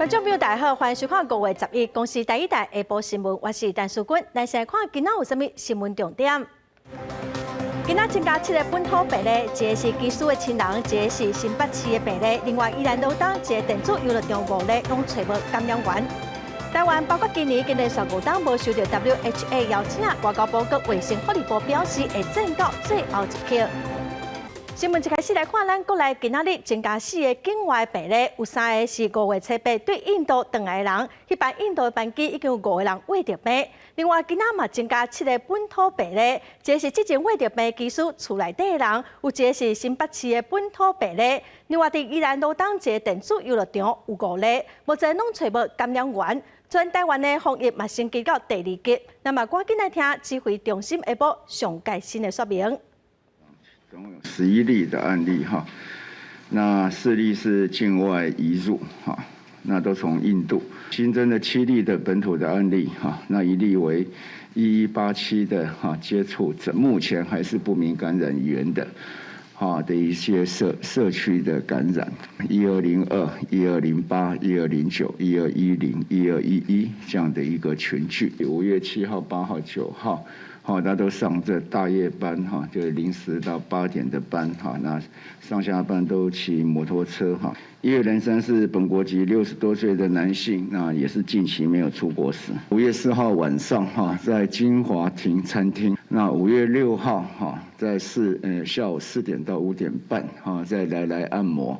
觀眾朋友大家好，歡迎收看5月11公視第一台下晡新聞，我是陳淑君。咱先來看今仔有啥物新聞重點。今仔增加七个本土病例，一个是機師的親人，一个是新北市的病例。另外，宜蘭羅東一个電子遊樂場五例攏揣無感染源。台灣包括今年連續5冬無受著 WHA 邀請，外交部佮衛生福利部表示會戰到最後一刻。新聞一開始來看，咱國內今仔日增加四个境外病例，有三个是5月初八對印度轉來的人，彼班印度的班機已經有五個人穢著病。另外，今仔嘛增加七个本土病例，一个是之前穢著病機師厝內底的人，有一个是新北市的本土病例。另外，佇宜蘭羅東一个電子遊樂場有五例，目前攏揣無感染源。全台灣的防疫嘛升級到第二級。那麼，趕緊來聽指揮中心下晡上蓋新的說明。總共有11例的案例哈，那四例是境外移入哈，那都從印度。新增的七例的本土的案例哈，那一例為1187的哈接觸者，目前還是不明感染源的哈的一些社區的感染，1202、1208、1209、1210、1211這樣的一個群聚。5月7號、8號、9號。好，他都上這大夜班哈，就是0時到8點的班哈。那上下班都騎摩托車哈。1203是本國籍60多歲的男性，那也是近期沒有出國史。5月4號晚上哈，在金華亭餐廳。那5月6號哈，在下午4點到5點半哈，在來來按摩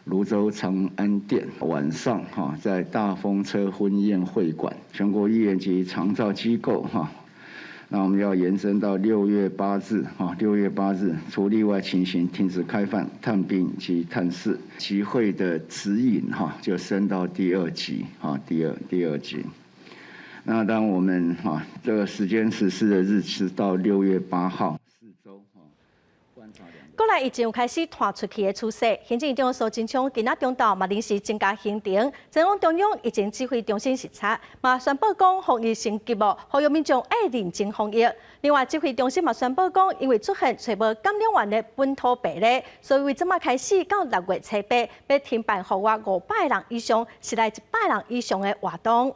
蘆洲長安店。晚上哈，在大風車婚宴會館。全國醫院及長照機構哈。那我們要延伸到六月八日，哈，六月八日，除例外情形，停止開放探病及探視。集會的指引，哈，就升到第二級，哈，第二級。那當我們哈這個時間實施的日期到六月八號，4週哈，觀察兩。國內疫情有開始拖出去的趨勢，行政院長蘇貞昌今仔中晝嘛臨時增加行程，前往中央疫情指揮中心視察，嘛宣布講防疫升級哦，呼籲民眾愛認真防疫。另外，指揮中心嘛宣布講，因為出現揣無感染源的本土病例，所以為這馬開始到6月初八，欲停辦戶外500人以上、室內100人以上的活動。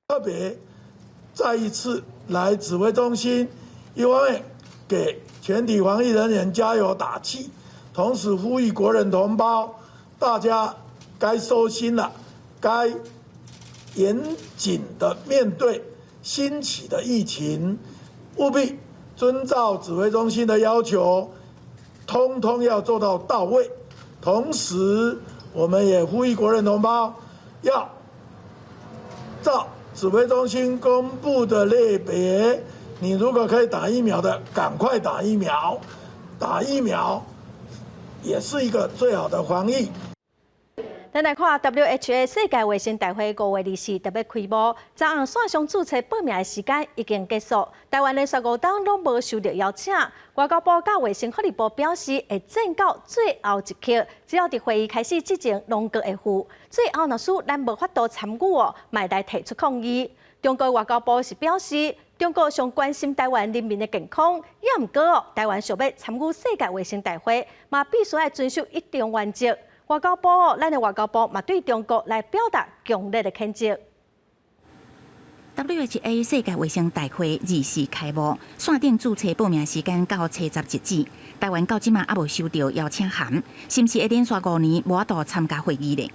特別再一次來指揮中心，一方面給全體防疫人員加油打氣，同時呼籲國人同胞，大家該收心了，該嚴謹的面對興起的疫情，務必遵照指揮中心的要求，通通要做到到位。同時，我們也呼籲國人同胞，要照指揮中心公布的類別。你如果可以打疫苗的，趕快打疫苗，打疫苗也是一個最好的防疫。咱來看 WHA 世界衛生大會5月24特別開幕，昨暗線上註冊報名的時間已經結束。台灣連續五冬攏無受著邀請，外交部佮衛生福利部表示會戰到最後一刻，只要佇會議開始之前，攏閣會赴。最後若使咱無法度參與哦，嘛會來提出抗議。中國外交部是表示，中國上關心台灣人民的健康，也毋過哦，台灣想欲參與世界衛生大會，嘛必須愛遵守一中原則。外交部，咱的外交部嘛對中國來表達強烈的譴責。 WHA 世界衛生大會24開幕，線頂註冊報名時間到初十截止。台灣到這馬猶無收著邀請函，是毋是會連續5年無法度參加會議咧？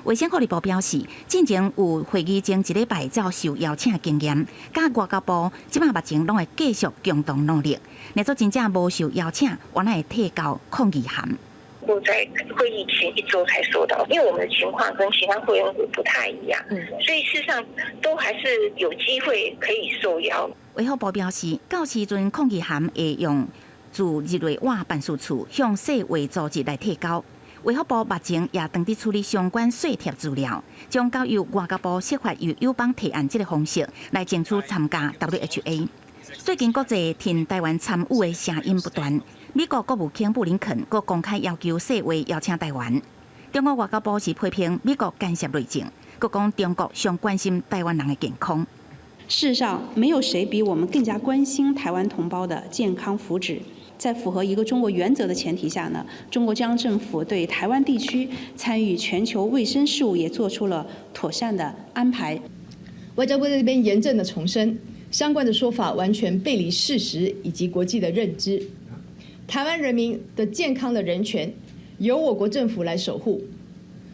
衛生福利部表示，進前有會議前一禮拜才有受邀請經驗，佮外交部這馬目前攏會繼續共同努力。若做真正無受邀請，我會提交抗議函。都在會議前一周才收到，因為我們的情況跟其他會員國不太一樣，所以事實上都還是有機會可以受邀。衛福部表示，到時陣抗議函會用駐日內瓦辦事處向世衛組織來提交。衛福部目前也正佇處理相關稅貼資料，將交由外交部設法由友邦提案這个方式來爭取參加 WHA。最近國際挺台灣參與的聲音不斷，美國國務卿布林肯閣公開要求世衛邀請台灣。中國外交部是批評美國干涉內政，閣講中國上關心台灣人的健康。世上沒有誰比我們更加關心台灣同胞的健康福祉。在符合一個中國原則的前提下呢，中國中央政府對台灣地區參與全球衛生事務也做出了妥善的安排。外交部在這邊嚴正的重申，相關的說法完全背離事實以及國際的認知。台灣人民的健康的人權由我國政府來守護，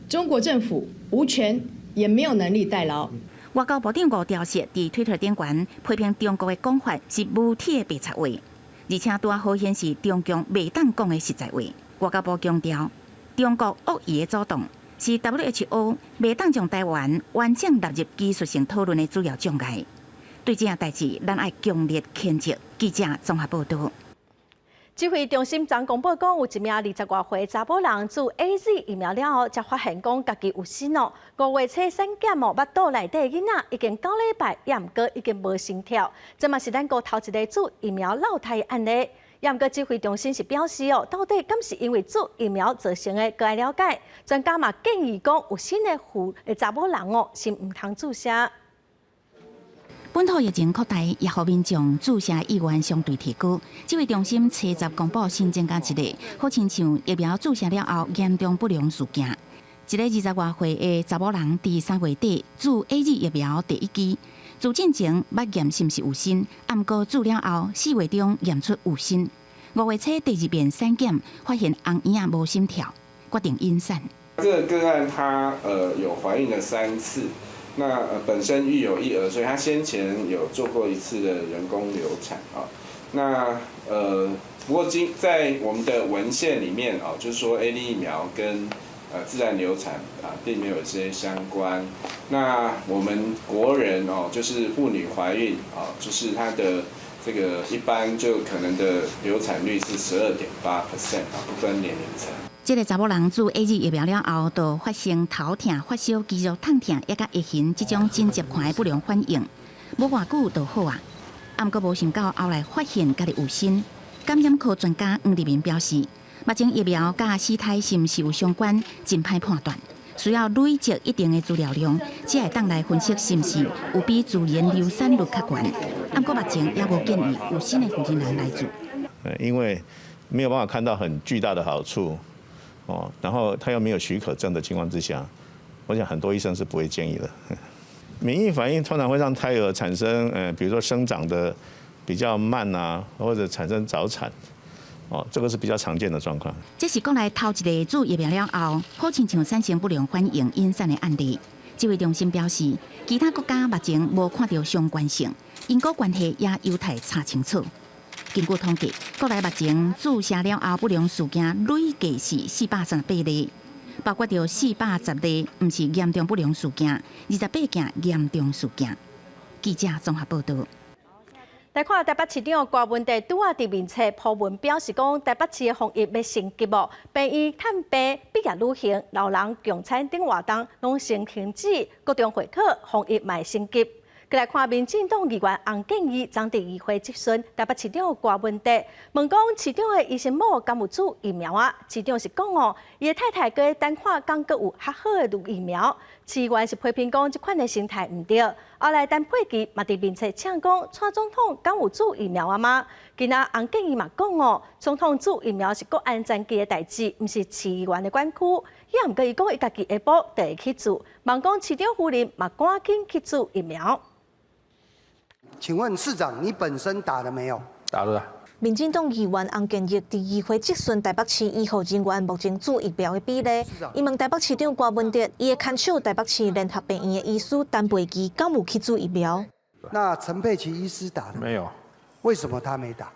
中國政府無權也沒有能力代勞。外交部長吳釗燮佇推特頂懸批評中國的講法是無體的白賊話，而且拄仔好顯示中共袂當講的實在話。外交部強調，中國惡意的阻擋是 WHO 袂當將台灣完整納入技術性討論的主要障礙。對這項代誌，咱愛強烈譴責。記者綜合報道。指揮中心昨公布講，有一名20外歲查某人注 AZ 疫苗了後，才發現講家己有癣哦。5月初產檢哦，腹肚內底囡仔已經9禮拜，也毋過已經無心跳。這嘛是咱國頭一个注疫苗落胎的案例。也毋過指揮中心是表示哦，到底敢是因為注疫苗造成的，閣愛了解。專家嘛建議講，有癣的婦的查某人哦，是毋通注射。本土疫情擴大，也予民眾注射意願相對提高。指揮中心初十公布新增加一例，好親像疫苗注射了後嚴重不良事件。一个20外歲的查某人，佇3月底注 AZ 疫苗第一劑，注進前捌驗是毋是有癣，毋過注了後4月中驗出有癣。5月初第二遍產檢發現紅嬰仔無心跳，決定引產。這個個案，她有懷孕了3次。那本身育有一兒，所以她先前有做過一次的人工流產啊。那不過今在我們的文獻裡面哦，就是說 AZ 疫苗跟自然流產啊並沒有一些相關。那我們國人哦，就是婦女懷孕啊，就是她的這個一般就可能的流產率是12.8% 啊，不分年齡層。這个查某人注 AZ 疫苗了後，就發生頭痛、發燒、肌肉疼痛，抑佮會眩這種真濟款的不良反應。無偌久就好啊。毋過無想到後來發現家己有癣。感染科專家黃立明表示，目前疫苗佮死胎是毋是有相關，真歹判斷，需要累積一定的資料量，才會當來分析是毋是有比自然流產率較懸。毋過目前也無建議有癣的婦人來注。因為沒有辦法看到很巨大的好處。哦，然後他又沒有許可證的情況之下，我想很多醫生是不會建議的。免疫反應通常會讓胎兒產生，比如說生長的比較慢啊，或者產生早產，哦，這個是比較常見的狀況。這是國內頭一个注疫苗了後，好親像產生不良反應引產的案例。指揮中心表示，其他國家目前無看著相關性，因果關係也有待查清楚。根據統計，國內目前注射了後不良事件累計是438例，包括著410例毋是嚴重不良事件，28件嚴重事件。記者綜合報道。來看台北市長柯文哲拄仔佇面冊 po 文表示講，台北市的防疫欲升級哦，病院探病、畢業旅行、老人共餐等活動攏先停止，各種會考防疫嘛升級。過來看民進黨議員洪建義，昨佇議會質詢台北市長柯文哲，問講市長的醫生某敢有注疫苗啊？市長是講哦，伊的太太閣等看敢閣有較好的疫苗。市議員是批評講這款的心態毋對。後來陳佩琪嘛佇面冊嗆講，蔡總統敢有注疫苗啊嗎？今仔洪建義嘛講哦，總統注疫苗是國安層級的代誌，毋是市議員的管區。也毋過伊講伊家己下晡就會去注，望講市長夫人嘛趕緊去注疫苗。請問市長，你本身打了沒有？打了。民進黨議員洪建義佇議會質詢台北市醫護人員目前注疫苗的比例。伊問台北市長柯文哲，伊的牽手台北市聯合病院的醫師陳培基敢有去注疫苗？那陳佩琪醫師打了沒有？為什麼他沒打？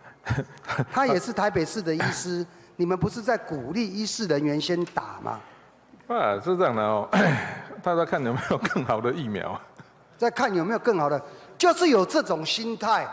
他也是台北市的醫師，你們不是在鼓勵醫事人員先打嗎？啊，是這樣的哦，大家看有沒有更好的疫苗。再看有沒有更好的，就是有這種心態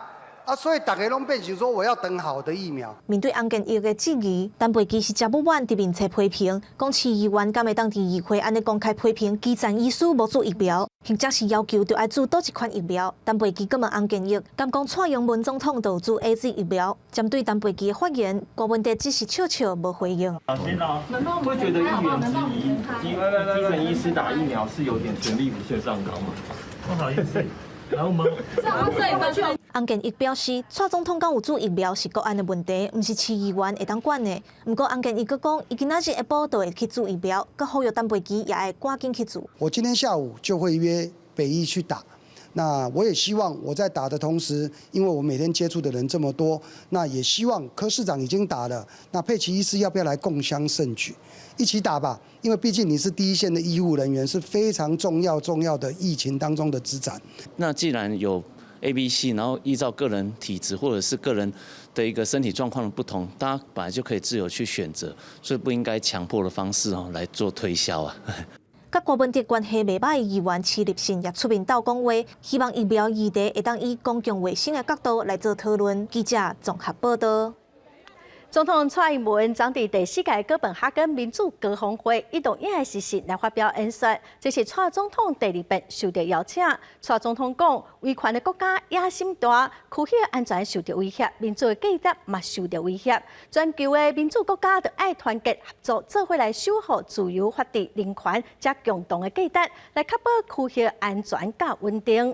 啊，所以大家攏變成說我要等好的疫苗。面對洪建義的質疑，陳培基是誠不滿佇面冊批評，講市議員敢會當佇議會按呢公開批評基層醫師無注疫苗，或者是要求著愛注佗一款疫苗。陳培基閣問洪建義，敢講蔡英文總統就注 AZ 疫苗？針對陳培基的發言，柯文哲只是笑笑無回應。小心哦，會覺得議員質疑基層醫師打疫苗是有點權力無限上綱嗎？不好意思，然後我們。洪建益表示，蔡總統敢有注疫苗是國安的問題，毋是市議員會當管的。毋過洪建益閣講，伊今仔日下晡就會去注疫苗，閣呼籲陳培基也會趕緊去注。我今天下午就會約北醫去打。那我也希望我在打的同時，因為我每天接觸的人這麼多，那也希望柯市長已經打了，那佩奇醫師要不要來共襄盛舉，一起打吧？因為畢竟你是第一線的醫護人員，是非常重要重要的疫情當中的資產。那既然有 A、B、C，然後依照個人體質或者是個人的一個身體狀況的不同，大家本來就可以自由去選擇，所以不應該強迫的方式哦來做推銷啊。佮郭文哲關係袂䆀的議員池立信也出面鬥講話，希望疫苗議題會當以公共衛生的角度來做討論。記者綜合報道。總統蔡英文昨佇第四屆哥本哈根民主高峰會以錄影的形式來發表演說，這是蔡總統第二遍受到邀請。蔡總統講，威權的國家野心大，區域安全受到威脅，民主的價值嘛受到威脅。全球的民主國家著愛團結合作，做伙來守護自由、法治、人權遮共同的價值，來確保區域安全佮穩定。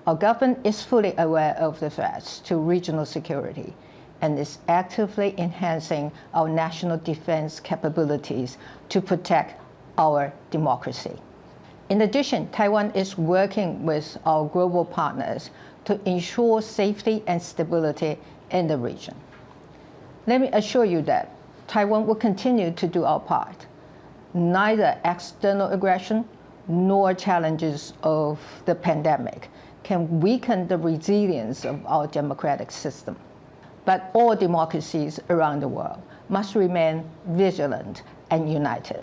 Our government is fully aware of the threats to regional security and is actively enhancing our national defense capabilities to protect our democracy. In addition, Taiwan is working with our global partners to ensure safety and stability in the region. Let me assure you that Taiwan will continue to do our part. Neither external aggression nor challenges of the pandemic can weaken the resilience of our democratic system. But all democracies around the world must remain vigilant and united.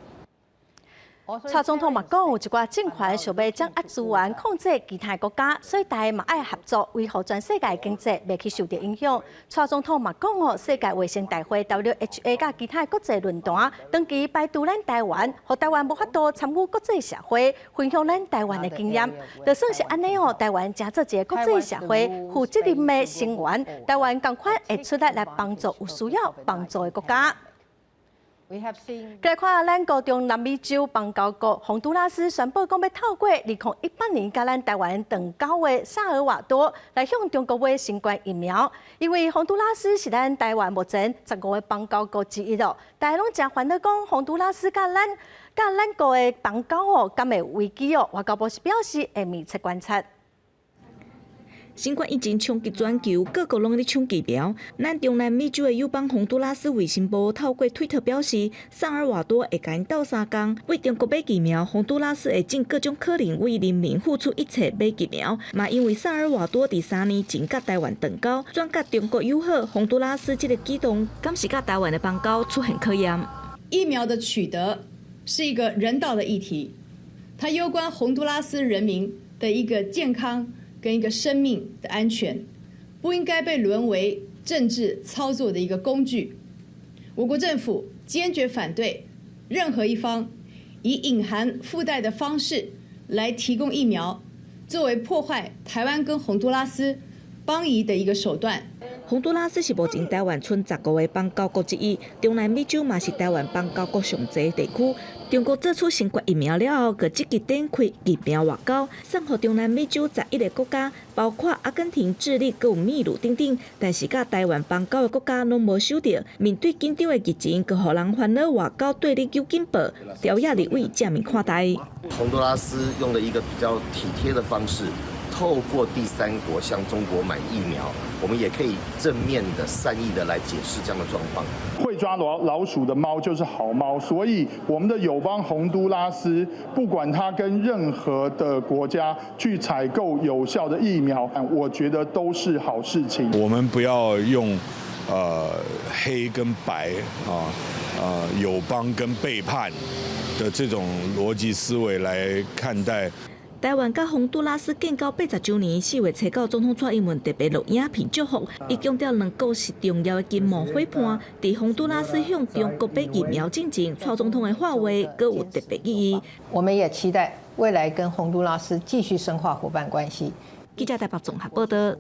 蔡總統嘛講，有一寡政權想欲掌握資源，控制其他國家，所以大家嘛愛合作，維護全世界經濟袂去受到影響。蔡總統嘛講哦，世界衛生大會 WHO 佮其他國際論壇，長期排除咱台灣，予台灣無法度參與國際社會，分享咱台灣的經驗。就算是按呢哦，台灣誠做一個國際社會負責任的成員，台灣仝款會出力來幫助有需要幫助的國家。來看咱國中南美洲邦交國洪都拉斯宣布講，欲透過2018年佮咱台灣斷交的薩爾瓦多來向中國買新冠疫苗，因為洪都拉斯是咱台灣目前15個邦交國之一咯。大家攏誠煩惱講，洪都拉斯佮咱國的邦交哦，敢會危機哦？外交部是表示會密切觀察。新冠疫情衝擊全球，各國攏咧搶疫苗。咱中南美洲的友邦洪都拉斯衛生部透過推特表示，薩爾瓦多會共𪜶鬥相共，為中國買疫苗。洪都拉斯會盡各種可能為人民付出一切買疫苗。嘛，因為薩爾瓦多佇3年前佮台灣斷交，轉佮中國友好，洪都拉斯這個舉動，敢是佮台灣的邦交出現考驗？疫苗的取得是一個人道的議題，它攸關洪都拉斯人民的一個健康跟一個生命的安全，不應該被淪為政治操作的一個工具。我國政府堅決反對任何一方以隱含附帶的方式來提供疫苗，作為破壞台灣跟洪都拉斯邦誼的一個手段。洪都拉斯是目前台灣賰15個邦交國之一，中南美洲嘛是台灣邦交國上濟地區。中國做出新冠疫苗了後，閣積極展開疫苗外交，送予中南美洲11個國家，包括阿根廷、智利、閣有秘魯等等。但是佮台灣邦交的國家攏無收著。面對緊張的疫情，閣予人煩惱外交對立有緊迫，朝野立委正面看待。洪都拉斯用了一個比較體貼的方式，透過第三國向中國買疫苗，我們也可以正面的善意的來解釋這樣的狀況。會抓老鼠的貓就是好貓，所以我們的友邦洪都拉斯，不管他跟任何的國家去採購有效的疫苗，我覺得都是好事情。我們不要用黑跟白啊，友邦跟背叛的這種邏輯思維來看待。台灣佮洪都拉斯建交80週年，4月初9，總統蔡英文特別錄影片祝福，伊強調兩國是重要的經貿夥伴。佇洪都拉斯向中國買疫苗進前，蔡總統的喊話閣有特別意義。我們也期待未來跟洪都拉斯繼續深化夥伴關係。記者台北綜合報道。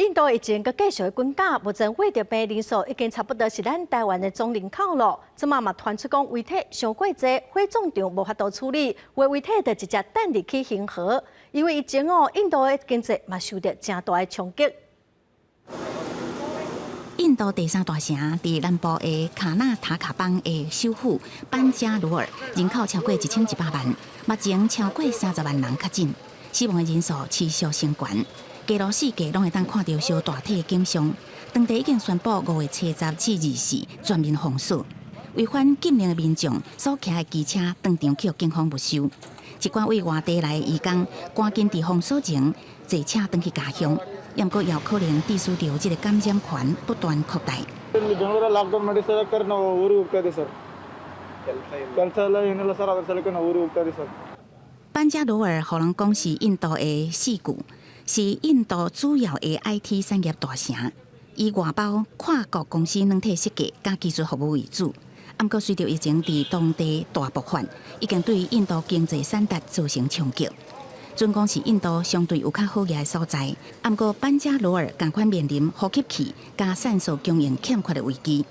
印度疫情閣繼續滾加，目前染著病人數已經差不多是咱台灣的總人口咯。這馬嘛傳出講遺體傷過濟，火葬場無法度處理，有的遺體就直接擲入去恆河。因為疫情哦，印度的經濟嘛受到誠大的衝擊。印度第三大城佇南部的卡納塔卡邦的首府班加羅爾，人口超過1100萬，目前超過30萬人確診，死亡的人數持續升懸。街路四界攏會當看著燒大體的景象。當地已經宣布5月初十至24全面封鎖，違反禁令的民眾所騎的機車當場去予警方沒收。一寡對外地來的移工，趕緊佇封鎖前坐車轉去家鄉，毋過有可能致使著這个感染環不斷擴大。 Lockdown ಮಾಡಿ ಸರ್ ನಾವು ಊರಿಗೆ ಹೋಗ್ತಾ ಇದೀವಿ ಸರ್. ಕೆಲಸ ಎಲ್ಲ ಏನಿಲ್ಲ ಸರ್, ಅದ್ರ ಸಲಕ್ಕೆ ನಾವು ಊರಿಗೆ ಹೋಗ್ತಾ ಇದೀವಿ ಸರ್. 班加羅爾予人講是印度的矽谷，是印度主要的 IT 產業大城，以外包跨國公司軟體設計佮技術服務為主。毋過隨著疫情佇當地大爆發，已經對印度經濟產值造成衝擊。準講是印度相對有較好額的所在，毋過班加羅爾仝款面臨呼吸器佮酵素供應欠缺的危機。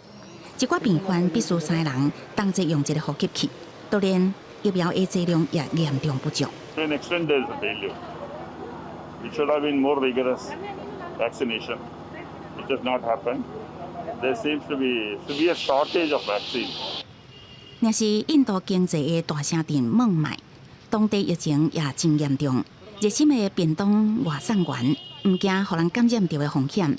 一寡病患必須三个人同齊用一個呼吸器，當然疫苗的劑量也嚴重不足。 To an extent, there is a failure. It should have been more rigorous vaccination. It has not happened. There seems to be severe shortage of vaccine. 若是印度經濟的大城鎮孟買，當地疫情也真嚴重。熱心的便當外送員毋驚予人感染著的風險，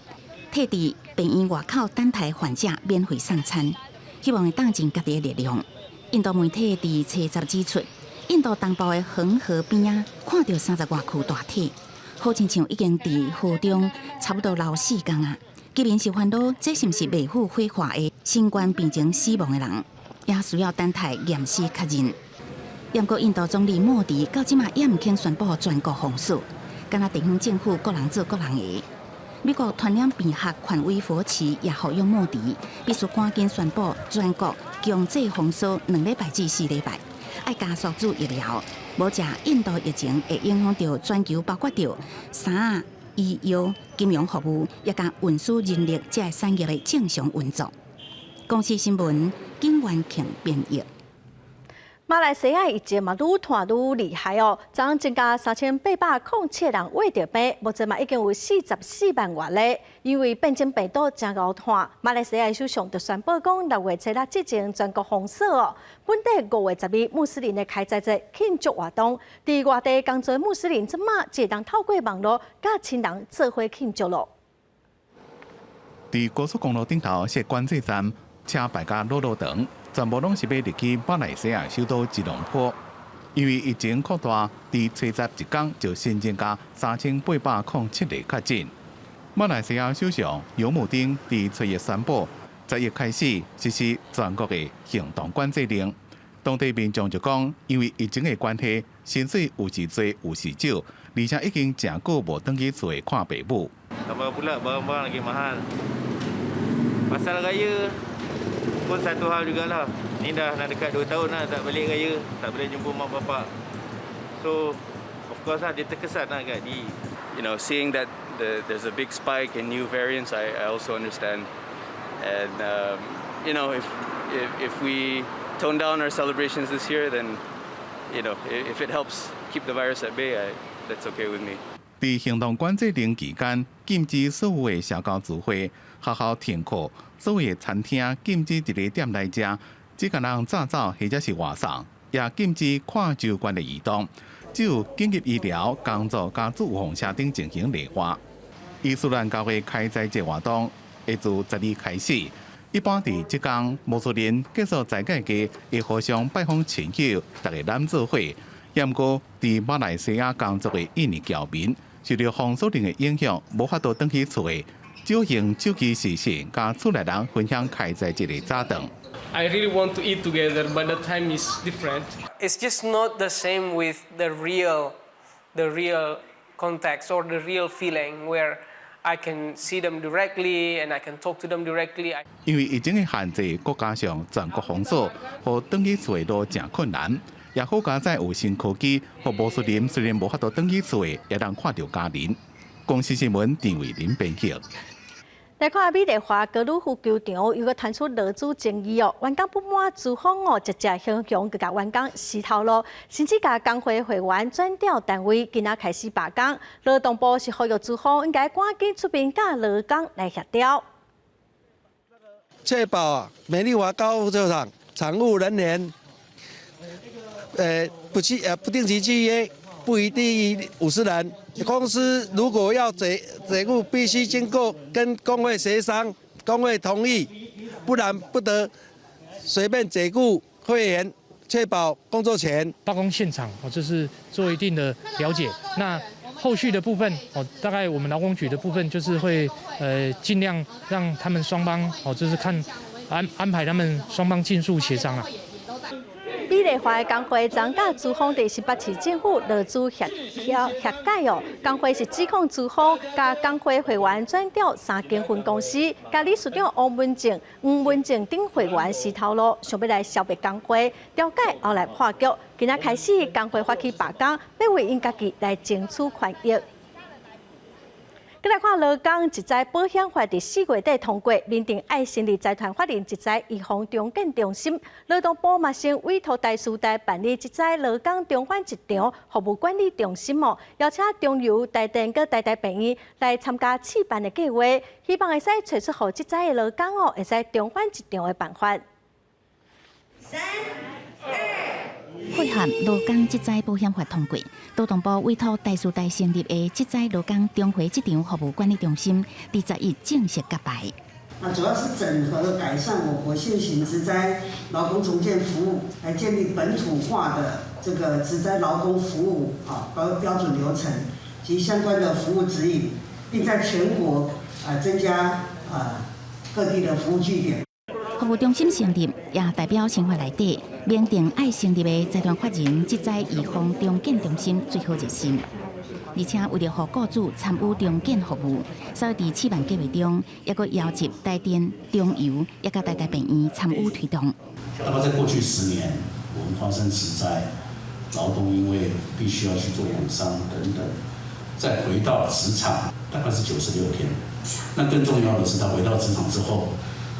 替佇病院外口等待患者免費送餐，希望會當盡家己的力量。印度媒體佇初十指出，印度東部的恆河邊仔看著30外具大體，好親像已經佇河中差不多留4工啊。居民是煩惱，這是毋是未付火化的新冠病情死亡的人，也需要等待驗屍確認。毋過印度總理莫迪到這馬也毋肯宣布全國封鎖，敢若地方政府各人做各人的。美國傳染病學權威佛奇也呼籲莫迪必須趕緊宣布全國強制封鎖2禮拜至4禮拜，愛加速注疫苗，無則印度疫情會影響著全球，包括著衫、醫藥、金融服務，也佮運輸人力這个產業的正常運作。公視新聞金元慶編譯。馬來西亞疫情嘛，愈拖愈厲害哦，昨昏增加3807人染著病，目前嘛已經有44萬外例。因為變種病毒誠𠢕傳，馬來西亞首相就宣布講，6月初六之前全國封鎖哦。本地5月12穆斯林的開齋節慶祝活動，佇外地工作穆斯林這馬只會當透過網路佮親人做伙慶祝咯。佇高速公路頂頭設管制站，車排甲囉囉長。全部攏是欲入去馬來西亞首都吉隆坡，因為疫情擴大，佇初十一工就新增加3807例確診。馬來西亞首相尤姆丁佇初一宣布，11開始實施全國的行動管制令。當地民眾就講，因為疫情的關係，薪水有時濟有時少，而且已經誠久無轉去厝看爸母。 Tambah pula barang-barang lagi mahal. Pasal raya pun satu hal jugalah. Ni dah nak dekat 2 tahun lah tak balik raya, tak boleh jumpa mak bapak. So, of course lah, dia terkesan lah kat diri. Seeing that there's a big spike in new variants, I also understand. And if we tone down our celebrations this year, then if it helps keep the virus at bay, that's okay with me. 佇行動管制令期間，禁止所有的社交聚會、學校停課，所有的餐廳禁止佇咧店內食，只共人載走或者是外送，也禁止跨州間的移動。只有緊急醫療工作佮救護車等情形例外。伊斯蘭教會開齋節活動會自12開始，一般佇這工穆斯林結束齋戒期，會互相拜訪親友，大家攬做伙。毋過，佇馬來西亞工作的印尼僑民，受著封鎖令的影響，無法度轉去厝的，只好用手機視訊，佮厝內人分享開齋節的早頓。 I really want to eat together, but the time is different. It's just not the same with the real context or the real feeling where I can see them directly and I can talk to them directly. 因為疫情的限制，閣加上全國封鎖，予轉去厝的路誠困難。也好佳哉有新科技，予穆斯林雖然無法度轉去厝，也通看著家人。公視新聞陳偉林編輯。來看美麗華高爾夫球場又閣傳出勞資爭議哦，員工不滿資方哦，直接雄雄共員工辭頭路，甚至共工會會員轉調單位，今仔開始罷工。勞動部是呼籲資方應該趕緊出面佮勞工來協調，確保美麗華高爾夫球場場務人員，不定期契約，不宜低於50人。公司如果要解雇，必須經過跟工會協商，工會同意，不然不得隨便解雇會員，確保工作權。罷工現場，我就是做一定的了解。那後續的部分，哦，大概我們勞工局的部分就是會，盡量讓他們雙方，哦，就是看安排他們雙方盡速協商啊。美麗華的工會昨佮資方佇新北市政府勞資協調協解哦，工會是指控資方共工會會員轉調三間分公司，共理事長王文靜、黃文靜等會員辭頭路，想欲來消滅工會，調解後來破局，今仔開始工會發起罷工，欲為𪜶家己來爭取權益。閣來看勞工職災保險法佇4月底通過，明定愛成立財團法人職災預防重建中心，勞動部嘛先委託台師大辦理職災勞工重返職場服務管理中心哦，邀請中油、台電佮台大病院來參加試辦的計劃，希望會使揣出予職災的勞工哦，會使重返職場的辦法。三、二。配合勞工職災保險法通過，勞動部委託台師大成立的職災勞工重回職場服務管理中心，佇11正式揭牌。那主要是整合改善我國現行職災勞工重建服務，來建立本土化的這個職災勞工服務啊標準流程及相關的服務指引，並在全國啊增加啊各地的服務據點。服務中心成立，也代表憲法內底明定愛成立的財團法人職災預防重建中心最好熱心。而且為著予雇主參與重建服務，所以佇試辦計劃中，猶閣邀集台電、中油，也佮台大病院參與推動。那麼在過去10年，我們發生職災，勞工因為必須要去做養傷等等，再回到職場大概是96天。那更重要的是，他回到職場之後，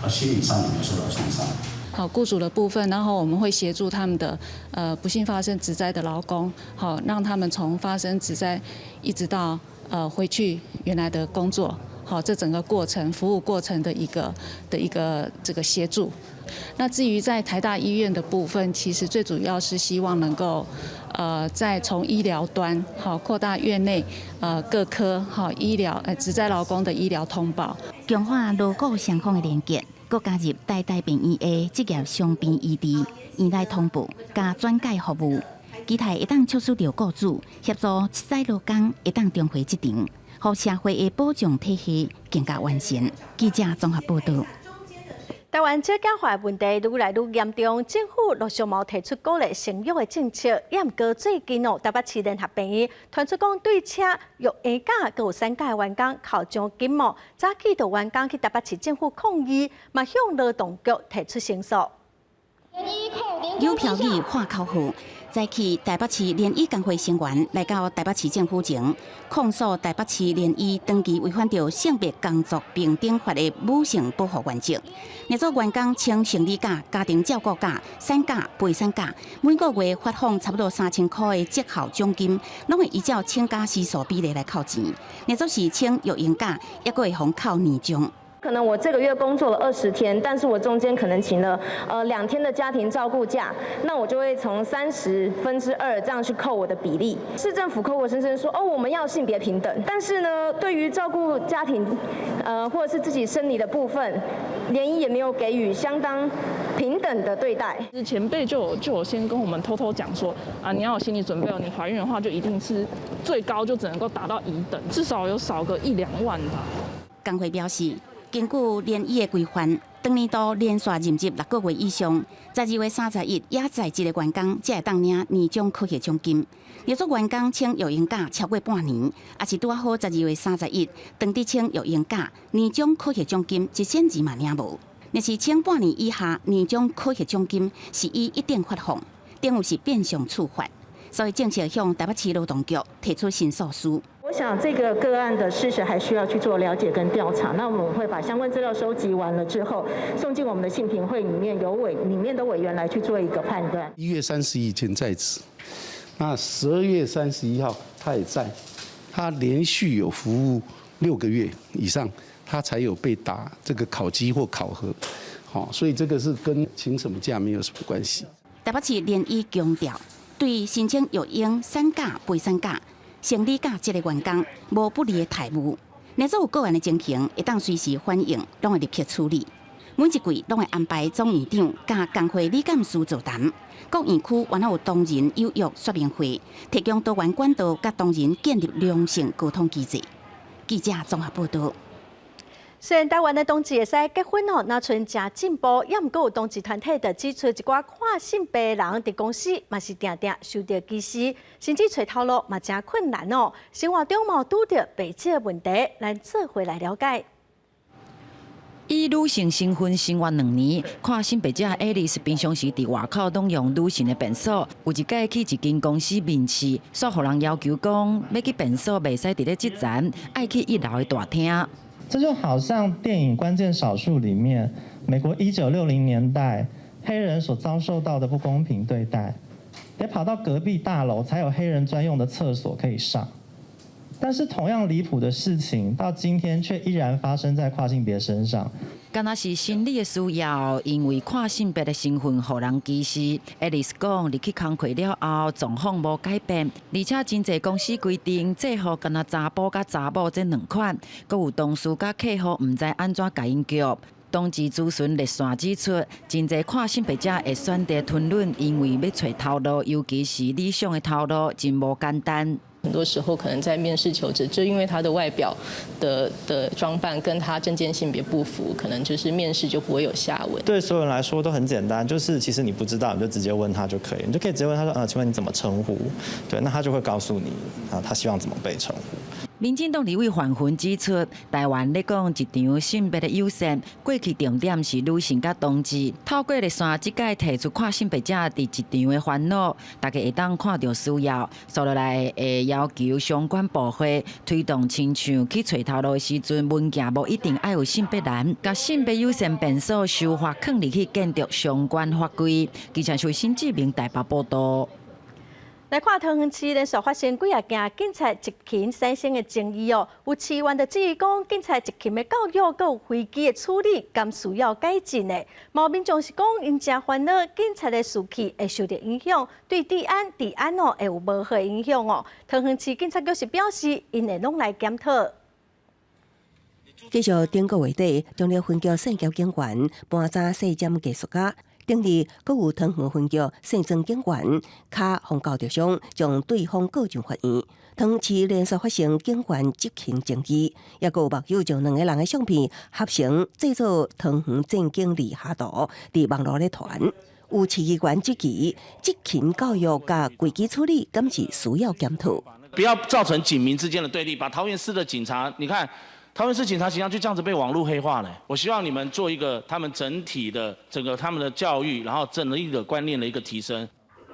他心理上有沒有受到創傷？好，雇主的部分，然後我們會協助他們的不幸發生職災的勞工，好，讓他們從發生職災一直到回去原來的工作，好，這整個過程服務過程的一個這個協助。那至於在台大醫院的部分，其實最主要是希望能夠在從醫療端好擴大院內各科好醫療職災勞工的醫療通報，強化勞雇雙方的連結。閣加入台大病院的職業傷病醫治、院內通報佮轉介服務，期待會當促使著雇主協助職災勞工會當重回職場，予社會的保障體系更加完善。記者綜合報導。台灣少子化問題愈來愈嚴重，政府陸續嘛提出鼓勵生育的政策。也毋過最近哦，台北市聯合病院傳出講對請育嬰假閣有產假的員工扣獎金哦，早起就員工去台北市政府抗議，嘛向勞動局提出申訴。有標語喊口號，早起台北市聯醫工會成員來到台北市政府前，控訴台北市聯醫長期違反著性別工作平等法的母性保護原則。若做員工請生理假、家庭照顧假、產假、陪產假，每個月發放差不多3000箍的績效獎金，攏會依照請假時數比例來扣錢。若做是請育嬰假，猶閣會予扣年終。可能我這個月工作了20天，但是我中間可能請了2天的家庭照顧假，那我就會從2/30這樣去扣我的比例。市政府口口聲聲說哦，我們要性別平等，但是呢，對於照顧家庭，或者是自己生理的部分，聯醫也沒有給予相當平等的對待。前輩就有先跟我們偷偷講說，啊，你要有心理準備哦，你懷孕的話就一定是最高就只能夠達到乙等，至少有少個一兩萬吧。工會表示，根據聯醫的規範，當年度連續任職6個月以上，12月31猶在職的員工，才會當領年終考核獎金。若做員工請育嬰假超過半年，抑是拄仔好十二月三十一當日請育嬰假，年終考核獎金一仙錢嘛領無。若是請半年以下，年終考核獎金是以一等發放，等於是變相處罰。所以正式向台北市勞動局提出申訴書。我我想這個個案的事實還需要去做了解跟調查。那我們會把相關資料收集完了之後，送進我們的性平會裡面，由委裡面的委員來去做一個判斷。1月31以前在職，那12月31號他也在，他連續有服務6個月以上，他才有被打這個考績或考核，好，所以這個是跟請什麼假沒有什麼關係。台北市連日強調，對申請育嬰產假、陪產假、生理假這個員工無不利的待遇。若做有個案的情形，會當隨時反映，攏會立刻處理。每一季攏會安排總院長佮工會理監事座談。各院區原來有同仁有約說明會，提供多元管道佮同仁建立良性溝通機制。記者綜合報道。雖然台灣的同志會使結婚哦，若賰誠進步，也毋過有同志團體就指出，一寡跨性別人佇公司嘛是定定受著歧視，甚至揣頭路嘛誠困難哦。生活中嘛有拄著袂少問題，咱做伙來了解。以女性身份生活2年，跨性別者愛麗絲平常時佇外口攏用女性的便所。有一擺去一間公司面試，煞予人要求講，欲去便所袂使佇咧這層，愛去一樓的大廳。這就好像電影《關鍵少數》裡面，美國1960年代黑人所遭受到的不公平對待，得跑到隔壁大樓才有黑人專用的廁所可以上。但是同樣離譜的事情，到今天卻依然發生在跨性別身上。敢若是心理的需要，因為跨性別的身份予人歧視。愛麗絲講，入去工課了後，狀況無改變，而且真濟公司規定制服干焦查埔佮查某這兩款，閣有同事佮客戶毋知按怎共𪜶叫。同志諮詢熱線指出，真濟跨性別者會選擇吞忍，因為欲揣頭路，尤其是理想的頭路，真無簡單。很多時候可能在面試求職，就因為他的外表的裝扮跟他證件性別不符，可能就是面試就不會有下文。對所有人來說都很簡單，就是其實你不知道，你就直接問他就可以，你就可以直接問他說，請問你怎麼稱呼？對，那他就會告訴你，啊，他希望怎麼被稱呼。民進黨立委范雲指出，台灣咧講職場性別的友善，過去重點是女性佮同志，透過熱線這擺提出跨性別者佇職場的煩惱，大家會當看著需要，紲落來會要求相關部會推動，親像去揣頭路的時陣，文件無一定愛有性別欄，共性別友善便所修法囥入去建築相關法規。記者徐新志明台北報道。來看桃園市連續發生幾仔件警察執勤產生的爭議哦，有市議員就質疑講，警察執勤的教育閣有危機的處理，敢需要改進的。嘛有民眾是講，𪜶誠煩惱，警察的士氣會受著影響，對治安哦會有無好影響哦。桃園市警察局是表示，𪜶會攏來檢討。繼續頂個月底，中壢分局卸劫警員搬走細針藝術家。頂日，閣有桃園分局卸妝警員跤予勾著傷，將對方告上法院。桃園市連續發生警員執勤爭議，抑閣有網友將兩个人的相片合成製作桃園戰警二下圖，佇網路咧傳。有市議員質疑執勤教育佮危機處理，敢是需要檢討？不要造成警民之間的對立，把桃園市的警察，你看。桃園市警察形象就這樣子被網路黑化了。我希望你們做一個他們整體的整個他們的教育，然後整個一個觀念的一個提升。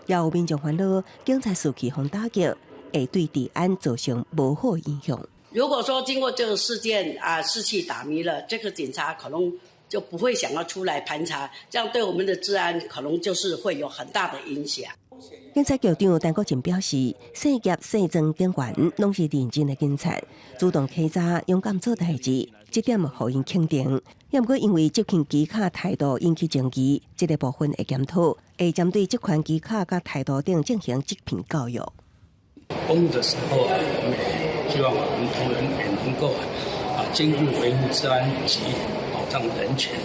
也有民眾煩惱，警察士氣予打擊，會對治安造成無好影響。如果說經過這個事件啊，士氣打迷了，這個警察可能就不會想要出來盤查，這樣對我們的治安可能就是會有很大的影響。警察局長陳國仁表示，卸劫卸妝警員攏是認真的警察，主動稽查，勇敢做代誌，這點予𪜶肯定。也毋過因為執勤機巧態度引起爭議，這個部分會檢討，會針對執勤機巧佮態度等進行職品教育。公務的時候啊，我們也希望我們同仁也能夠啊兼顧維護治安及保障人權。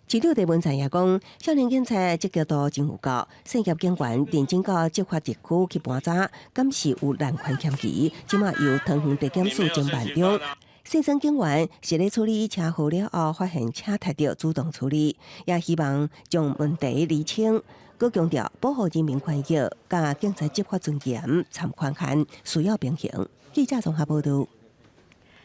市長鄭文燦也講，少年警察積極度真有夠，卸劫警員認真到執法地區去盤查，敢是有濫權嫌疑，這馬由桃園地檢署偵辦中。卸妝警員是咧處理車禍了後，發現車踢著，主動處理，也希望將問題釐清。閣強調保護人民權益，佮警察執法尊嚴參權限需要平衡。記者綜合報道。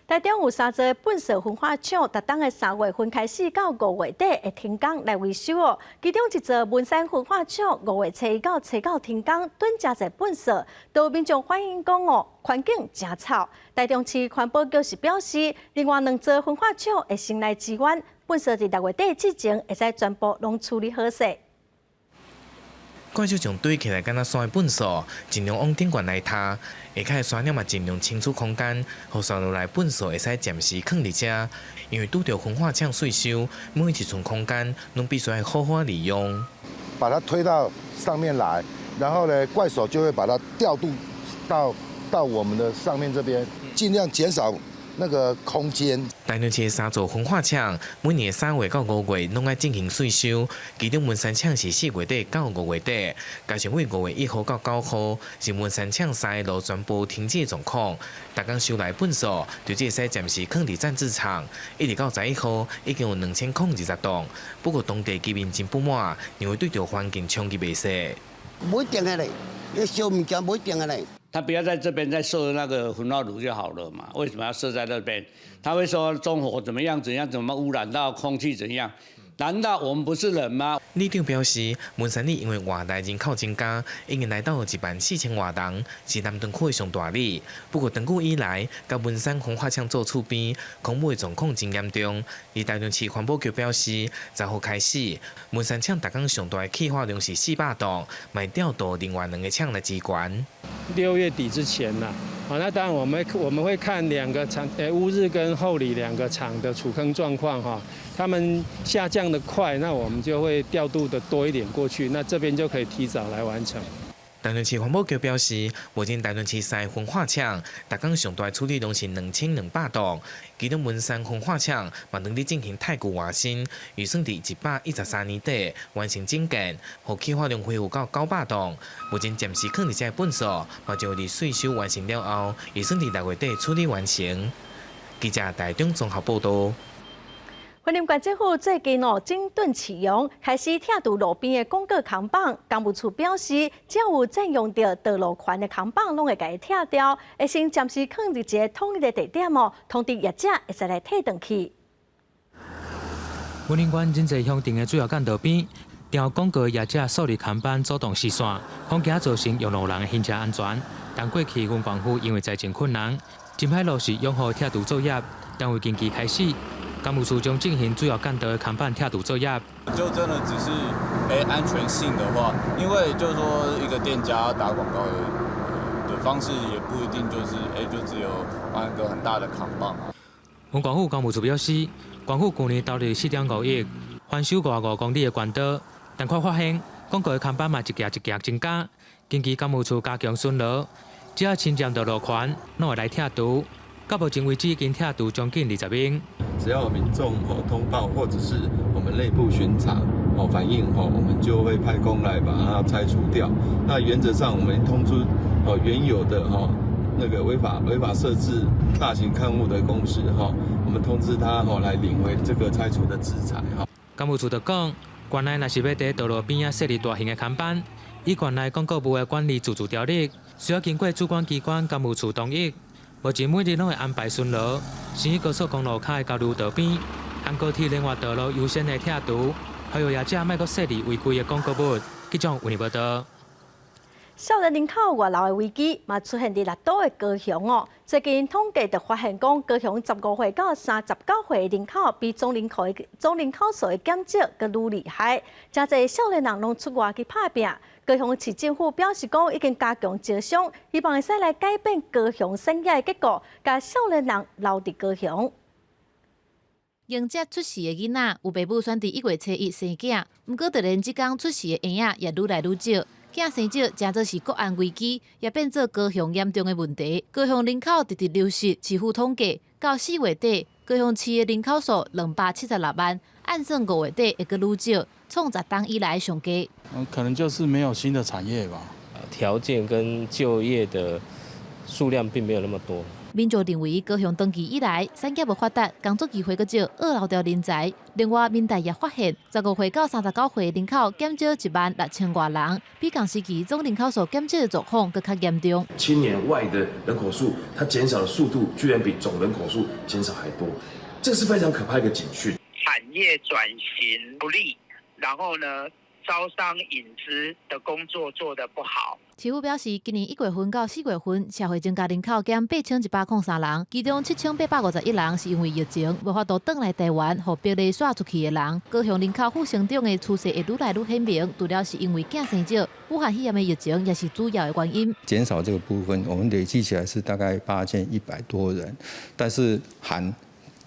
台中有三座糞埽焚化廠，逐冬的3月份開始到5月底會停工來維修哦。其中一座文山焚化廠5月初一到初九停工，囤誠濟糞埽，都民眾反映講哦，環境誠臭。台中市環保局是表示，另外兩座焚化廠會先來支援，糞埽佇6月底之前會使全部攏處理好勢。怪獸將堆起來，敢若山的糞埽，盡量往頂懸來踢，下跤的沙粒嘛盡量清除空間，予紲落來糞埽會使暫時囥佇遮。因為拄著焚化廠稅收，每一寸空間攏必須愛好好利用。把它推到上面來，然後呢，怪手就會把它調度到我們的上面這邊，盡量減少那個空間。台中市三座焚化廠每年3月到5月攏愛進行稅收，其中文山廠是4月底到5月底，加上對5月1號到9號是文山廠三个爐全部停止的狀況。逐工收來糞埽，就只會使暫時囥佇暫置廠，一直到11號已經有2020棟。不過當地居民真不滿，認為對著環境衝擊袂細。無一定的咧，你燒物件無一定的咧。他不要在這邊再設那個焚化爐就好了嘛？為什麼要設在那邊？他會說縱火怎麼樣？怎樣？怎麼污染到空氣？怎樣？難道我們不是人嗎？里長表示，文山里因為外來人口增加，已經來到1萬4千外人，是南屯區的上大里。不過長久以來，佮文山焚化廠做厝邊，空污的狀況真嚴重。而台中市環保局表示，10號開始，文山廠逐工上大的氣化量是400噸，會調度另外兩個廠來支援。 6月底之前呐，好，那當然我們會看兩個廠，烏日跟后里兩個廠的儲坑狀況哈，他們下降的快，那我們就會調度的多一點過去，那這邊就可以提早來完成。台中市環保局表示，目前台中市三个焚化廠，逐工上大處理量是2200噸，其中文山焚化廠嘛正佇進行太舊換新，預算佇113年底完成整建，予氣化量恢復到900噸。目前暫時囥佇遮糞埽，嘛將會佇稅收完成了後，預算佇6月底處理完成。記者台中綜合報道。雲林縣政府最近哦整頓市容，開始拆除路邊的廣告扛棒。工務處表示，只要有佔用著道路權的扛棒，攏會共伊拆掉，會先暫時囥佇一个統一的地點哦，通知業者會使來提轉去。雲林縣仁濟鄉鎮的主要幹道邊，張廣告業者豎立扛板阻擋視線，恐驚造成用路人的行車安全。但過去雲縣府因為財政困難，真歹落實養護拆除作業，單位近期開始。工務處將進行主要幹道的扛板拆除作業。就真的只是安全性的話，因為就是說一個店家打廣告的方式，也不一定就是就只有放一個很大的扛棒啊。雲縣府工務處表示，縣府去年投入4.5億翻修55公里的縣道，但卻發現廣告的扛板嘛一額一額增加。近期工務處加強巡邏，只要侵佔道路權，攏會來拆除。到目前為止，已經拆除將近20間。只要民眾哦通報，或者是我們內部巡查哦反映哦，我們就會派工來把它拆除掉。那原則上，我們通知哦原有的哈那個違法設置大型刊物的公司哈，我們通知他哦來領回這個拆除的資材哈。工務處就講，縣內若是欲佇道路邊仔設立大型的看板，依縣內廣告物的管理自治條例，需要經過主管機關工務處同意。目前每日攏會安排巡邏，先於高速公路跤的交流道邊，含高鐵聯外道路優先的拆除，還有業者莫閣設立違規的廣告物。記者為你報道。少年人口外流的危機嘛出現佇六都的高雄哦。最近統計就發現講，高雄15歲到39歲的人口比總人口數的減少閣愈厲害，誠濟少年人攏出外去拍拚。高雄市政府表示講，已經加強招商，希望會使來改變高雄產業的結構，共少年人留佇高雄。迎接出世的囡仔，有爸母選佇1月初1生囝，毋過就連這工出世的嬰仔也愈來愈少。囝生少，誠做是國安危機，也變做高雄嚴重的問題。高雄人口直直流失，市府統計到4月底，高雄市的人口數276萬，按算5月底會閣愈少，創10冬以來上低。嗯，可能就是沒有新的產業吧。條件跟就業的數量並沒有那麼多。民眾認為，高雄長期以來產業無發達，工作機會閣少，僫留著人才。另外，民代也發現，15歲到39歲人口減少1萬6千外人，比同時期總人口數減少的狀況閣較嚴重。青年外的人口數，它減少的速度居然比總人口數減少還多，這是非常可怕一個警訊。產業轉型不力，然後呢，招商引資的工作做得不好。市府表示，今年1月份到4月份，社會增加人口減8103人，其中7851人是因為疫情無法度轉來台灣，予隔離煞出去的人。高雄人口負成長的趨勢會愈來愈顯明，除了是因為囝生少，武漢肺炎的疫情也是主要的原因。減少這個部分，我們累計起來是大概8100多人，但是含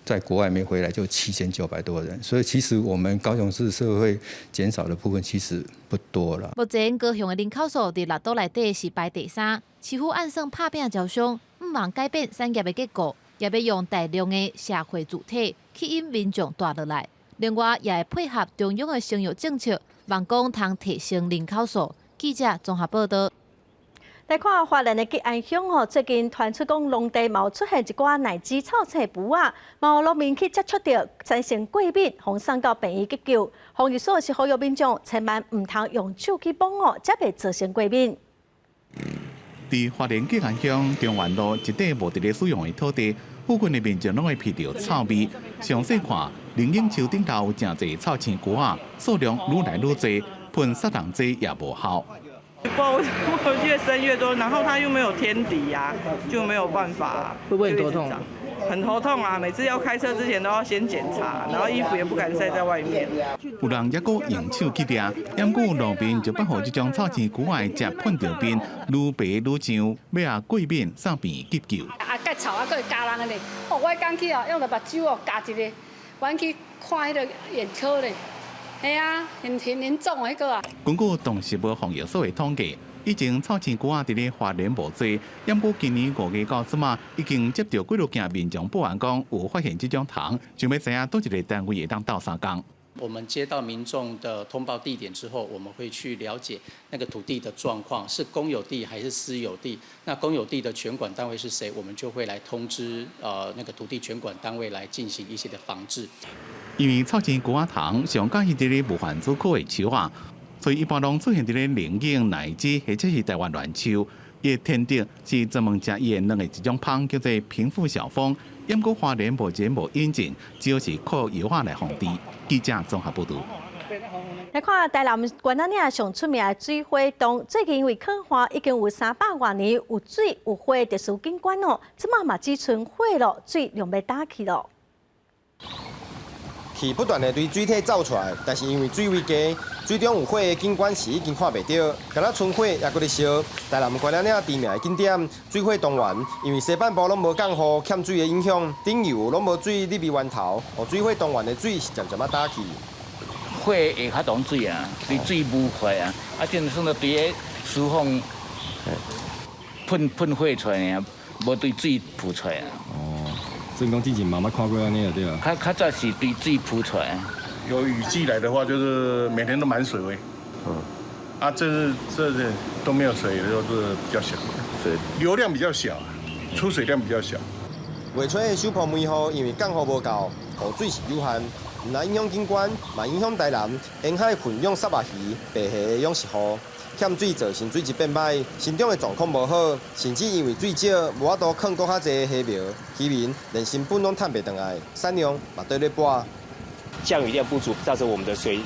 在國外沒回來就7900多人，所以其實我們高雄市社會減少的部分其實不多了。目前高雄的人口數佇六都內底是排第三，市府按算拍拚招商，毋望改變產業的結構，也欲用大量的社會主體吸引民眾蹛落來。另外，也會配合中央的生育政策，望講通提升人口數。記者綜合報道。來看花蓮的吉安鄉吼，最近傳出講農地嘛出現一寡奶雞臭腥脯仔，嘛有農民去接觸著產生過敏，予送到病院急救。防疫所是呼籲民眾千萬毋通用手去摸哦，才袂造成過敏。佇花蓮吉安鄉中原路一塊無佇咧使用的土地，附近的民眾攏會鼻著臭味。詳細看，靈隱樹頂頭有誠濟臭腥脯仔，數量愈來愈濟，噴殺蟲劑也無效。不，越生越多，然後它又沒有天敵呀，就沒有辦法。會不會很頭痛？很頭痛啊！每次要開車之前都要先檢查，然後衣服也不敢曬在外面。有人猶閣用手去掠，毋過路面就捌予這種臭腥脯仔的汁噴著面，愈白愈脹，尾仔過敏送病院急救。啊，蓋臭啊，閣會咬人的呢。哦，我剛去哦，用著目睭哦，咬一个，阮去看彼个眼科咧。係啊，很很嚴重彼個啊。根據動植物防疫所的統計，以前臭腥脯仔佇咧花蓮無濟，毋過今年5月到這馬，已經接著幾落件民眾報案講有發現這種蟲，想欲知影佗一个單位會當鬥相共。我們接到民眾的通報地點之後，我們會去了解那個土地的狀況，是公有地還是私有地？那公有地的權管單位是誰？我們就會來通知那個土地權管單位來進行一些的防治。因為臭腥脯仔蟲上佮意佇咧無煩主科的樹仔，所以一般攏出現佇咧龍井、奶子或者是台灣欒樹。伊的天敵是專門食伊的卵的一種蜂，叫做平腹小蜂。毋過花蓮目前無引進，只好是靠藥仔來防治。記者綜合報導。來看台南關仔嶺上出名的水火洞，最近因為洘旱，已經有300外年有水有火的特殊景觀哦。這馬嘛只賰火囉，水量欲焦去囉。氣不斷的對水體走出來，但是因為水位低，水中有火的景觀是已經看袂著，敢若賰火猶閣咧燒。台南關仔嶺知名的景點水火洞園，因為西半部攏無降雨，欠水的影響，頂游攏無水入去源頭，予水火洞園的水是漸漸仔焦去。火會較擋水啊，對水霧出來啊，啊，這算做對个釋放噴噴火出來啊，無對水噴出來啊。哦，所以講之前嘛捌看過按呢就對啊。較較早是對水噴出來。有雨季來的話，就是每天都滿水位。啊，這這都沒有水的時候，是比較小，水流量比較小，出水量比較小。月初的首波梅雨，因為降雨無夠，雨水是有限，毋但影響景觀，嘛影響台南沿海混養虱目魚、白蝦的養殖戶。欠水造成水質變歹，生長的狀況無好，甚至因為水少，無法度囥閣較濟蝦苗，漁民連成本攏趁袂轉來，產量嘛綴咧跋。降雨量不足，造成我們的水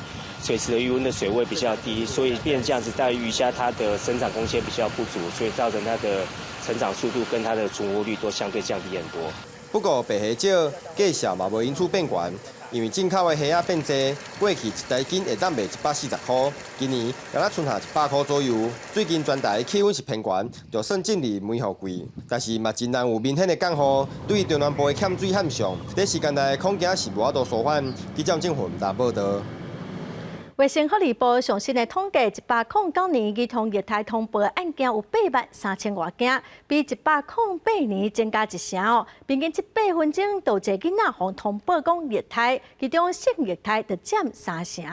池的魚塭的水位比較低，所以變成這樣子，帶魚蝦它的生長空間比較不足，所以造成它的成長速度跟它的存活率都相對降低很多。不過白蝦少，價數嘛無因此變懸，因為進口的蝦仔變濟，過去一台斤會當賣140塊，今年敢若賰下100塊左右。最近全台氣溫是偏懸，就算進入梅雨季，但是嘛真難有明顯的降雨。對中南部的欠水現象，短時間內恐驚是無法度舒緩。記者鄭宏達報道。衛生福利部上新的統計，109年兒童虐待通報案件有8萬3千外件，比108年增加一成哦。平均這8分鐘就有一个囡仔予通報講虐待，其中性虐待就佔三成。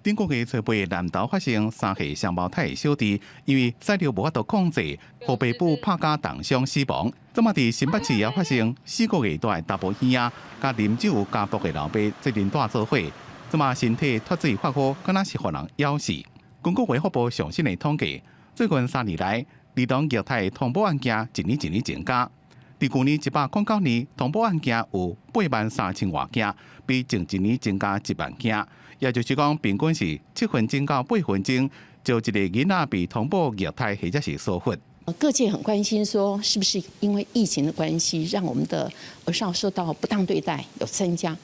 頂個月初八南投發生三歲雙胞胎小弟，因為屎尿無法度控制，予爸母拍甲重傷死亡。這馬佇新北市也發生4個月大的查埔嬰仔，佮啉酒家暴的老爸責任帶做伙，這馬身體脫水發火，敢若是予人枵死。根據衛福部上新的統計，最近3年來，兒童虐待通報案件一年一年增加。佇舊年109年，通報案件有8萬3千外件，比前一年增加1萬件。也就是講，平均是7分鐘到8分鐘，就一個囡仔被通報虐待或者是疏忽。各界很關心，說是不是因為疫情的關係，讓我們的兒少受到不當對待有增加？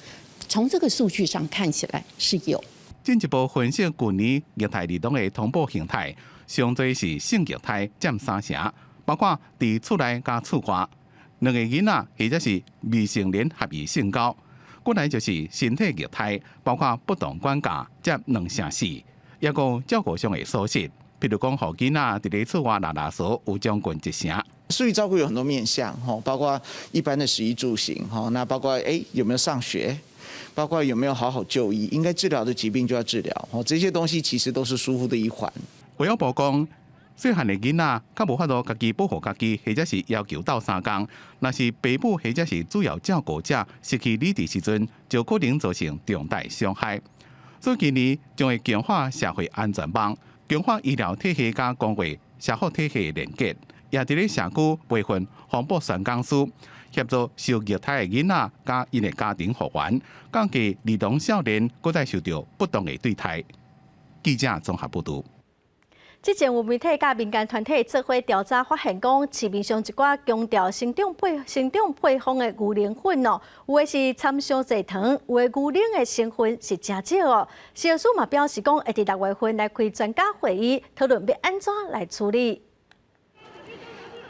從這個數據上看起來是有。進一步分析舊年虐待兒童的通報形態，上濟是性虐待佔3成，包括佇厝內佮厝外，兩个囡仔或者是未成年合意性交。過來就是身體虐待，包括不當管教，佔2成4，抑閣照顧上的疏失，譬如講，予囡仔佇咧厝外拉垃圾有將近1成。所以照顧有很多面向，吼，包括一般的食衣住行，吼，那包括有沒有上學，包括有沒有好好就醫，應該治療的疾病就要治療，吼，這些東西其實都是疏忽的一環。衛福部講，細漢的囡仔較無法度家己保護家己，或者是要求鬥相共。若是爸母或者是主要照顧者失去理智時陣，就可能造成重大傷害。所以今年將會強化社會安全網，強化醫療體系佮公衛社福體系連結，也佇咧社區培訓防暴宣講師，協助受虐待的囡仔佮𪜶的家庭復原，降低兒童少年閣再受著不當的對待。記者綜合報導。之前有媒體佮民間團體做伙調查，發現講市面上一寡強調成長配方的牛奶粉哦，有的是摻傷濟糖，有的牛奶的成分是誠少哦。食藥署嘛表示講，會佇6月份來開專家會議，討論欲按怎來處理。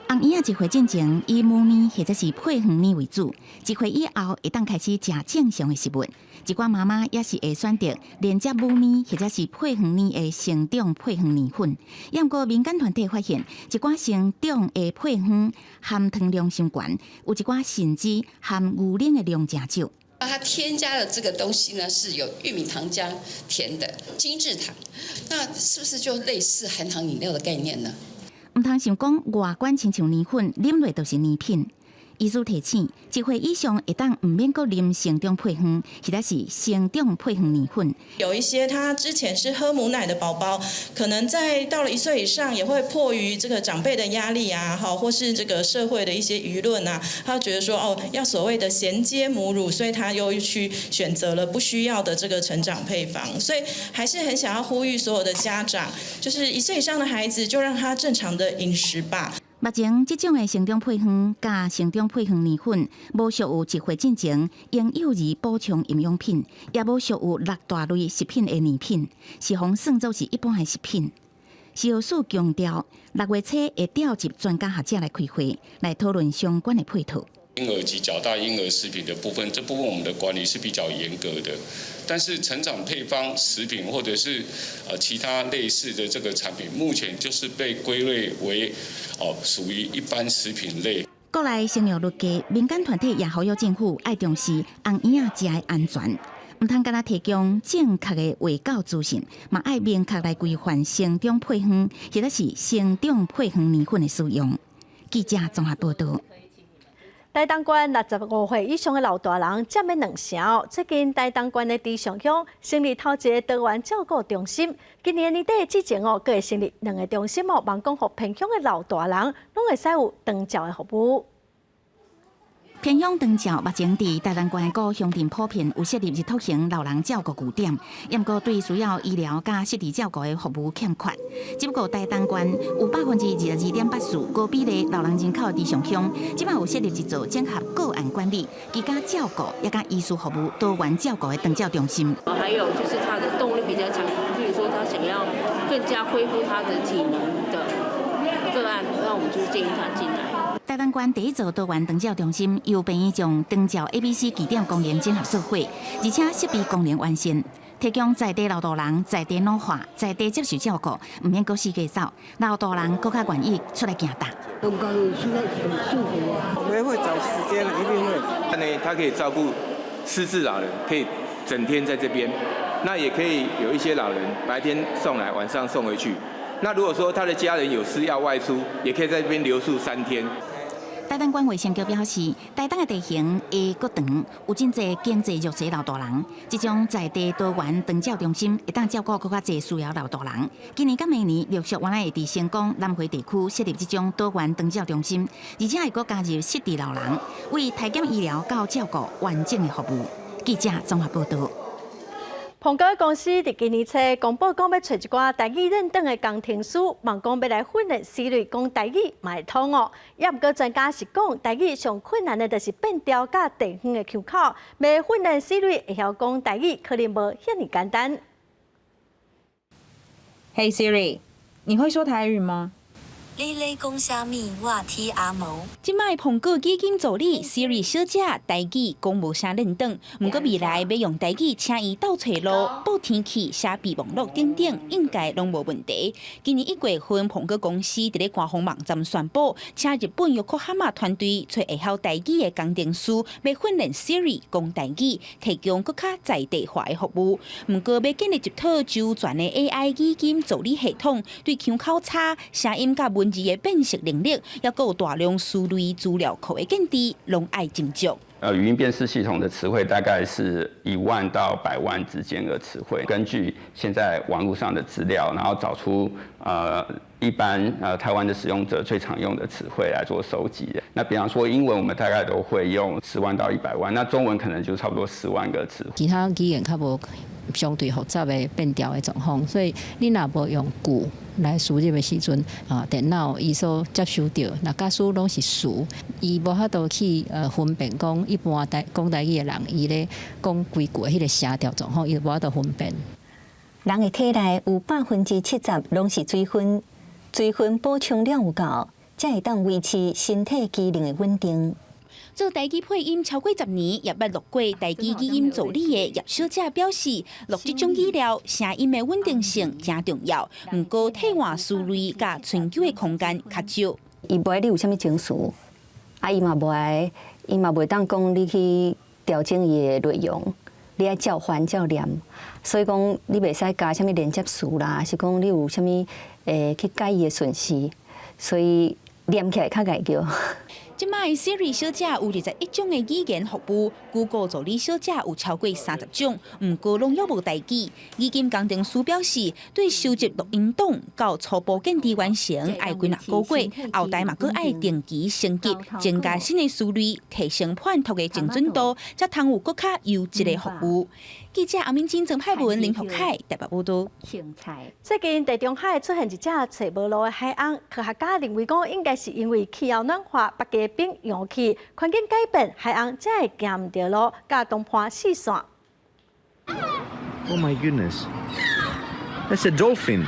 紅嬰仔一歲進前以母奶或者是配方奶為主，一歲以後會當開始食正常的食物。一寡媽媽也是會選擇連接母奶或者是配方奶的成長配方奶粉。毋過民間團體發現，一寡成長的配方含糖量傷懸，有一寡甚至含牛奶的量誠少。它添加的這個東西呢，是有玉米糖漿甜的精製糖，那是不是就類似含糖飲料的概念呢？毋通想講外觀親像奶粉，啉落就是奶品。醫師提醒，一歲以上會當毋免閣啉成長配方，或者是成長配方奶粉。有一些他之前是喝母奶的寶寶，可能在到了1歲以上，也會迫於這個長輩的壓力啊，或是這個社會的一些輿論啊，他覺得說哦，要所謂的銜接母乳，所以他又去選擇了不需要的這個成長配方。所以還是很想要呼籲所有的家長，就是1歲以上的孩子，就讓他正常的飲食吧。目前，這種的成長配方佮成長配方奶粉，無屬於一歲進前嬰幼兒補充營養品，也無屬於六大類食品的奶品，是予算做是一般的食品。食藥署強調，6月初會調集專家學者來開會，來討論相關的配套。嬰兒及較大嬰兒食品的部分，這部分我們的管理是比較嚴格的。但是成長配方食品或者是其他類似的這個產品，目前就是被歸類為哦屬於一般食品類。國內生育率低，民間團體也呼籲政府愛重視紅嬰仔食的安全，毋通干焦提供正確的衛教資訊，嘛愛明確來規範成長配方或者是成長配方奶粉的使用。記者綜合報導。台東縣65歲以上的老大人佔欲2成。最近台東縣的池上鄉成立頭一个多元照顧中心，今年年底之前哦，閣會成立兩個中心哦，望講予偏鄉的老大人攏會使有長照的服務。偏鄉長照目前佇台東縣各鄉鎮普遍有設立日托型老人照顧據點，毋過對需要醫療佮失智照顧的服務欠缺。只不過台東縣有22.84%高比例老人人口的池上鄉，這擺有設立一座整合個案管理、居家照顧也佮醫師服務多元照顧的長照中心。還有就是他的動力比較強，譬如說他想要更加恢復他的體能的個案，那我們就建議他進來。台東縣第一座多元長照中心由病院將長照 A、B、C 據點功能整合做伙，而且設備功能完善，提供在地老大人在地老化、在地接受照顧，毋免閣四界走，老大人閣較願意出來行動。感覺舒服，我們會找時間，一定會。他呢，他可以照顧失智老人，可以整天在這邊。那也可以有一些老人白天送來，晚上送回去。那如果說他的家人有事要外出，也可以在這邊留宿3天。台東縣衛生局表示，台東的地形會閣長，有真濟經濟弱勢老大人，這種在地多元長照中心會當照顧閣較濟需要老大人。今年佮明年陸續原來會佇成功南迴地區設立這種多元長照中心，而且會閣加入失智老人，為提供醫療佮照顧完整的服務。記者綜合報道。蘋果公司佇今年初公布講欲揣一寡台語認證的工程師，嘛講欲來訓練 Siri 講台語嘛會通哦。也毋過專家是講台語上困難的，就是變調佮地方的腔口，欲訓練 Siri 會曉講台語，可能無遐爾簡單。 Hey Siri，你會說台語嗎？你咧講啥物？我聽阿無。這擺蘋果語音助理 Siri 小姐台語講無啥輪轉，毋過未來欲用台語請伊鬥揣路、報天氣、寫備忘錄等等，應該攏無問題。今年1月份，蘋果公司佇咧官方網站宣布，請日本約克哈馬團隊揣會曉台語的工程師，欲訓練 Siri 講台語，提供閣較在地化的服務。毋過欲建立一套周全的 AI 語音助理系統，對腔口差、聲音佮文字的辨識能力，抑閣有大量詞類資料庫的建置，攏愛斟酌。語音辨識系統的詞彙大概是1萬到100萬之間的詞彙，根據現在網絡上的資料，然後找出一般台灣的使用者最常用的詞彙來做收集的。那比方說英文，我們大概都會用10萬到100萬，那中文可能就差不多10萬個詞。其他語言較無相對複雜的變調的狀況，所以你若無用句來輸入的時陣，啊，電腦伊所接收著，若假使攏是詞，伊無法度去分辨講一般台講台語的人，伊咧講規句的彼个聲調狀況，伊無法度分辨。人的體內有70%攏是水分，水分補充量有夠，才會當維持身體機能的穩定。做台語配音超過10年，也捌錄過台語語音助理的葉小姐表示，錄這種語料，聲音的穩定性誠重要。毋過替換詞類佮存久的空間較少。伊無愛你有啥物情緒，啊，伊嘛無愛，伊嘛袂當講你去調整伊的內容，你愛照翻照念，所以講你袂使加啥物連接詞啦，是講你有啥物去改伊的順序，所以念起來較礙叫。這擺 Siri 小姐有21種的語言服務，Google 助理小姐有超過30種，毋過攏猶無台語。語音工程師表示，對收集錄音檔到初步建置完成，愛幾若個月，後台嘛閣愛定期升級，增加新的詞類，提升判讀的精準度，才通有閣較優質的服務。記者阿敏金、曾派文、林福凱台北報道。最近地中海出現一隻揣無路的海鰪，科學家認為講應該是因為氣候暖化、北極冰融去，環境改變，海鰪才會行毋著路，佮同伴四散。 Oh my goodness, that's a dolphin.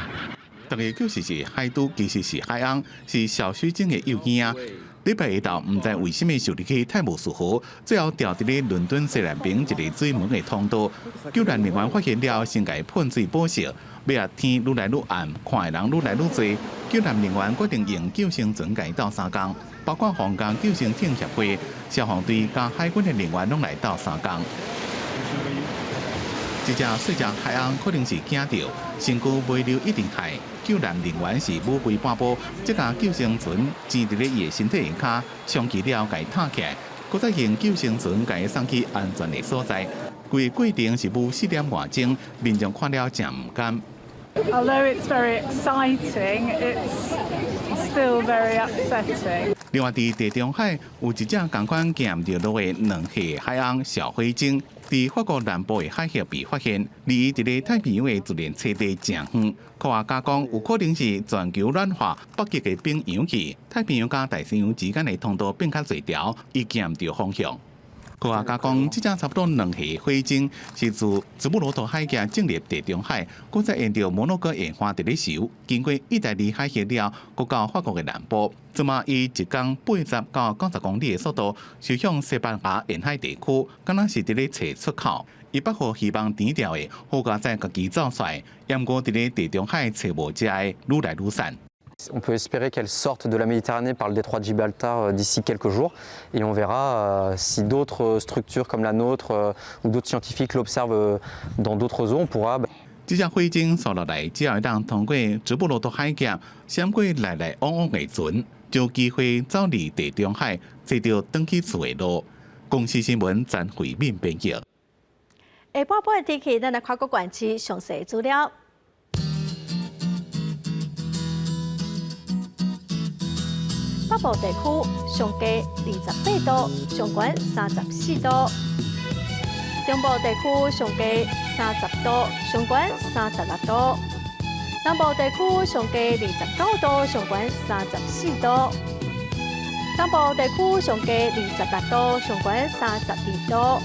逐家叫是海豬，其實是海鰪，是小須鯨的幼囝。禮拜下晝，毋知為啥物受入去泰晤士河，最後掉佇咧倫敦西南邊一個水門的通道。救援人員發現了，先共伊噴水保釋。尾仔天愈來愈暗，看的人愈來愈濟。救援人員決定用救生船共伊鬥相共，包括皇家救生艇協會、消防隊佮海軍的人員攏來鬥相共。這隻細隻海鰪可能是驚著，身軀尾流一直害。救援人員是舞規半步，這架救生船纏佇咧伊的身體下跤，充其了共伊托起來，閣再用救生船共伊送去安全的所在。規個過程是欲4點外鐘，民眾看了誠毋甘。 Although it's very exciting, it's still very upsetting. 另外，佇地中海有一隻仝款行毋著路的2歲海鰪小灰鯨，佇法國南部的海域被發現，離伊佇咧太平洋的自然棲地誠遠。科學家講，有可能是全球暖化，北極的冰融去，太平洋佮大西洋之間的通道變較濟條，伊行毋著方向。科學家講，這隻差不多2歲灰鯨是自直布羅陀海峽進入地中海，閣再沿著摩洛哥沿岸佇咧游，經過意大利海峽了，閣到法國的南部。這馬以一工80到90公里的速度，駛向西班牙沿海地區，敢若是佇咧揣出口。伊北予希望甜著的，好佳哉家己走出來，毋過佇咧地中海揣無食的，愈來愈散。On peut espérer qu'elle sorte de la Méditerranée par le détroit de Gibraltar d'ici quelques jours et on verra si d'autres structures comme la nôtre ou d'autres scientifiques l'observent dans d'autres eaux, on pourra. 這隻火星掃落來，只要會當通過直布羅陀海峽，閃過來來往往的船，就有機會走佇地中海，揣著轉去厝的路。公視新聞詹慧敏編譯。下半晡的天氣，咱來看各縣市詳細資料。北部地區上低28度，上懸34度；中部地區上低30度，上懸36度；南部地區上低29度，上懸34度；東部地區上低26度，上懸32度；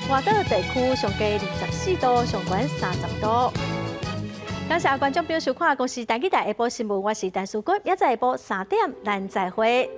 外島地區上低24度，上懸30度。感謝觀眾朋友收看《公視台語台下晡新聞》，我是陳淑君，明仔下晡3點，咱再會。